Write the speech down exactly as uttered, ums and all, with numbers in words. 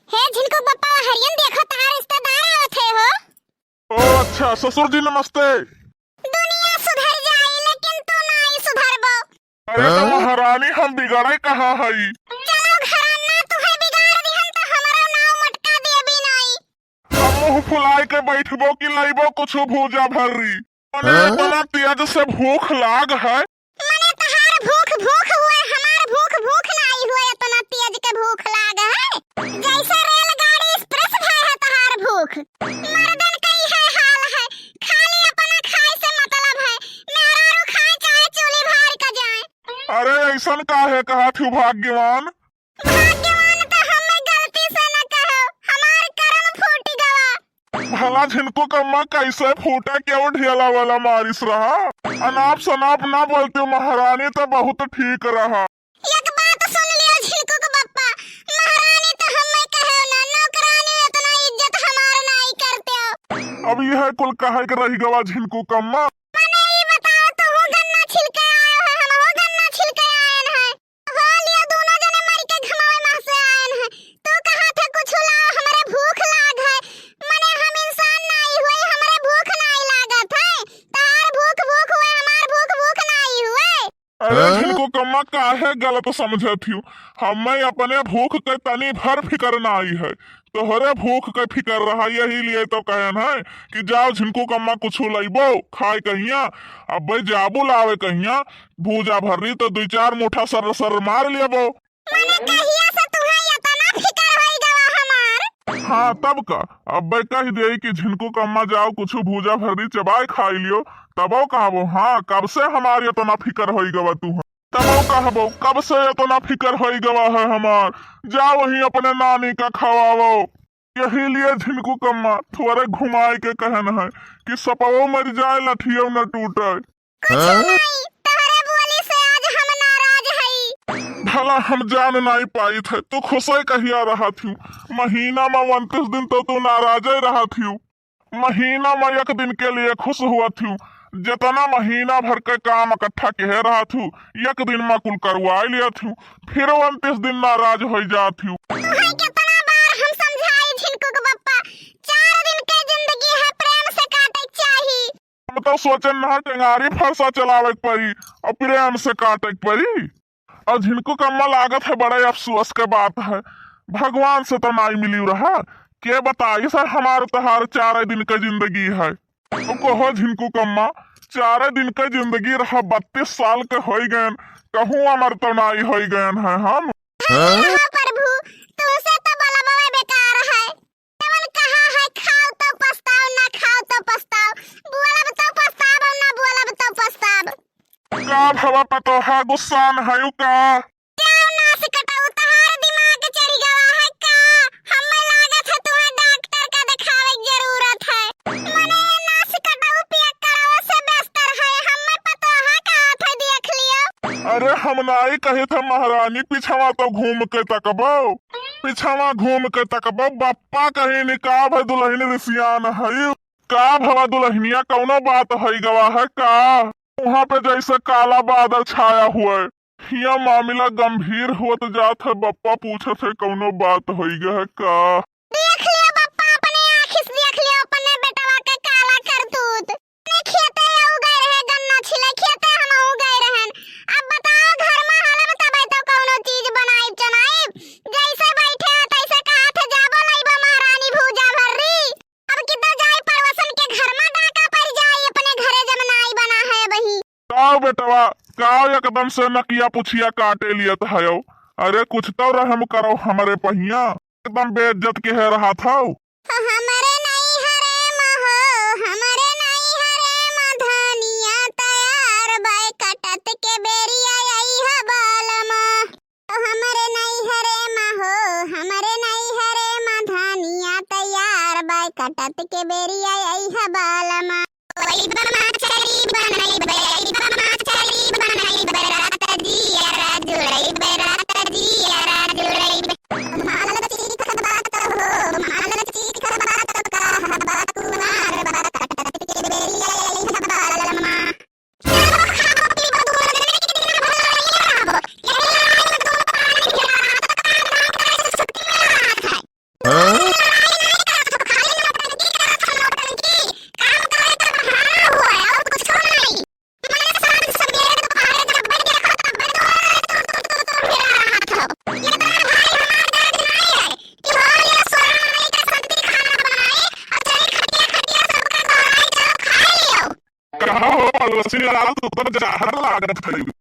हे झिनकू बप्पा, हरियन देखो, तहार रिश्तेदार आवत है हो। ओ अच्छा, ससुर जी नमस्ते। दुनिया सुधर जाई, लेकिन तू नाई सुधरबो। अरे तो हाँ? महारानी, हम बिगड़े कहाँ हई? चलो घराना, तुहे बिगाड़ दिहन तो हमरो नाव मटका देबी नाई। हम मुँह फुलाए के बैठबो कि लइबो कुछु भूजा भर्री? मने हाँ? इतना तेज से भूख लाग है। मने तहार भूख भूख हुए, हमार भूख भूख नाई हुए, इतना तेज के भूख लाग है। जैसे रेलगाड़ी express भय है तहार भूख। मर्दन का इहे हाल है, खाली अपना खाए से मतलब है। मेहरारू खाए चाहे चूल्ही भार का जाए। अरे ऐसन काहे कहा थू भाग्यवान? भाग्यवान तो हमें गलती से न कहो, हमार करम फूट गवा। भला झिनकू कम्मा कैसे फूटा, क्यों ढेला वाला मारिस रहा? अनाप शनाप ना बोलती महारानी तो बहुत ठीक रहा। एक बात सुन लियो झिनकू के बप्पा, महारानी तो हमें कहो ना, नौकरानी इतना इज्जत हमार नाई करते हो। अब यह कुल कहे के रह गवा झिनकू कम्मा। मने ई बताओ, तू हो गन्ना छिलके आयो है, हम हो गन्ना छिलके आयन है। हो लियो, दोनों जने मर के घमावे मह से आयन है। तू कहा थे कुछ लाओ, हमरे भूख लाग है। मने हम इंसान नाई हुए, हमरे भूख नाई लागत है। तहार भूख भूख हुए, हमार भूख भूख नाई हुए। अरे हाँ? झिनकू कम्मा काहे गलत समझत हियो? हमें अपने भूख के तनी भर फिकर नाई है, तोहरे भूख के फिकर रहा, यही लिए तो कहन है कि जाओ झिनकू कम्मा कुछ लइबो खाए कहिया। अबे जाबू लावे कहिया भूजा भर्री तो दुई चार मुठा सर्र सर्र मार लेबो। मने कहिया से तुहे इतना फिकर होई गवा हमार? हाँ तब का, अबे कह देई कि झिनकू कम्मा जाओ कुछ भूजा भर्री चबाए खाई लियो, तबो कहबो हाँ कब से हमार इतना फिकर होई गवा तू। तबो कहबो कब से इतना फिकर होई गवा है हमार, जा वहीं अपने नानी का खवावो। यही लिए झिनकू कम्मा थोड़े घुमाए के कहन है कि सपवो मर जाए, लठियो न टूटे। कुछ हाँ? नहीं, तोहरे बोली से आज हम नाराज हई। भला हम जान नाई पाई थे, तू खुशे कहिया रहा थी? महीना में उनतीस दिन तो तू नाराज ही रहा थी। महीना में एक दिन के लिए खुश हुआ थी, जितना महीना भर के काम इकट्ठा कहे रहा थी, एक दिन में कुल करवा लिया थी, फिर उनतीस दिन नाराज हो जा थी। तुहे कितना बार हम समझाई झिनकू के बप्पा, चार दिन के जिंदगी है, प्रेम से काटे के चाही। हम तो सोचन ना टेंगारी फरसा चलावे के पड़ी और प्रेम से काटे के पड़ी। और झिनकू कम्मा लागत है बड़े अफसोस के बात है, भगवान से तो नाई मिली रहा। के बताई से हमार तहार चार दिन के जिंदगी है। तो कहो झिनकू कम्मा, चार दिन के जिंदगी रहा, बत्तीस साल के होई गयन, कहूँ अमर तो नाई होई गयन है हम। हाँ? हाँ प्रभु, तुमसे तो बलबवे बेकार है। जवन कहा है, खाओ तो पछताओ, ना खाओ तो पछताओ, बोलब तो पछताब, ना बोलब तो पछताब। का भवा पतोहा गुस्सान हयू का? जाओ नास कटाऊ, तहार दिमाग चढ़ गवा है का? हमें लागत है तुम्हें डॉक्टर का दिखावे की जरूरत है। मने नास कटाऊ पिया करावे से बेहतर है, हमें पतोहा का हाथ है, देख लियो। अरे हम नाई कहे थे महारानी, पिछवा तो घूम के तकबो, पिछवा घूम के तकबो, बप्पा कहीं निकाब है दुल्हन रिसियान है। का भवा दुल्हनिया, कौनो बात होई गवा है का? वहाँ पे जैसे काला बादल छाया हुआ है, हिया मामला गंभीर होत जात है। बप्पा पूछत है, कौनो बात होई गवा है का? देख लियो बप्पा, अपने आँखी से देख लियो अपने बेटवा के काला करतूत। अपने खेते ऊ गए रहे गन्ना छिले, खेते हमहू गए रहन। अब बताओ घर में हालत तबे तो कौनो चीज बनाइब चनाइब। जैसे बैठे हो तैसे कहा थे जाबो लइबो महारानी भूजा भर्री। अब कितना जाई पड़ोसन के घर में डाका पड़ जाई, अपने घरे जब नाई बना है अबही। काव बेटवा, काव एकदम से नकिया पुछिया काटे लियत हयो? अरे कुछ तो रहम करो हमरे पहिया, एकदम बेइज्जत के है रहा था। हमरे नैहरे मा हो, हमरे नैहरे मा धनिया तैयार बाय कटत के बेरिया आई ह बालमा। ओ हमरे नैहरे मा हो, हमरे नैहरे मा धनिया तैयार बाय कटत के बेरिया आई ह बालमा। ओई बमा चली बनाई बे, ओई बमा चली बनाई बे, रात दिया रात जुड़ाई बे, रात दिया रात जुड़ाई बे। मालल चीख बात हो, मालल चीख बात का बात कुमार बात कटत के बेरिया आई ह बालमा। पड़ोसी लाल, तू तो जहर लागत है।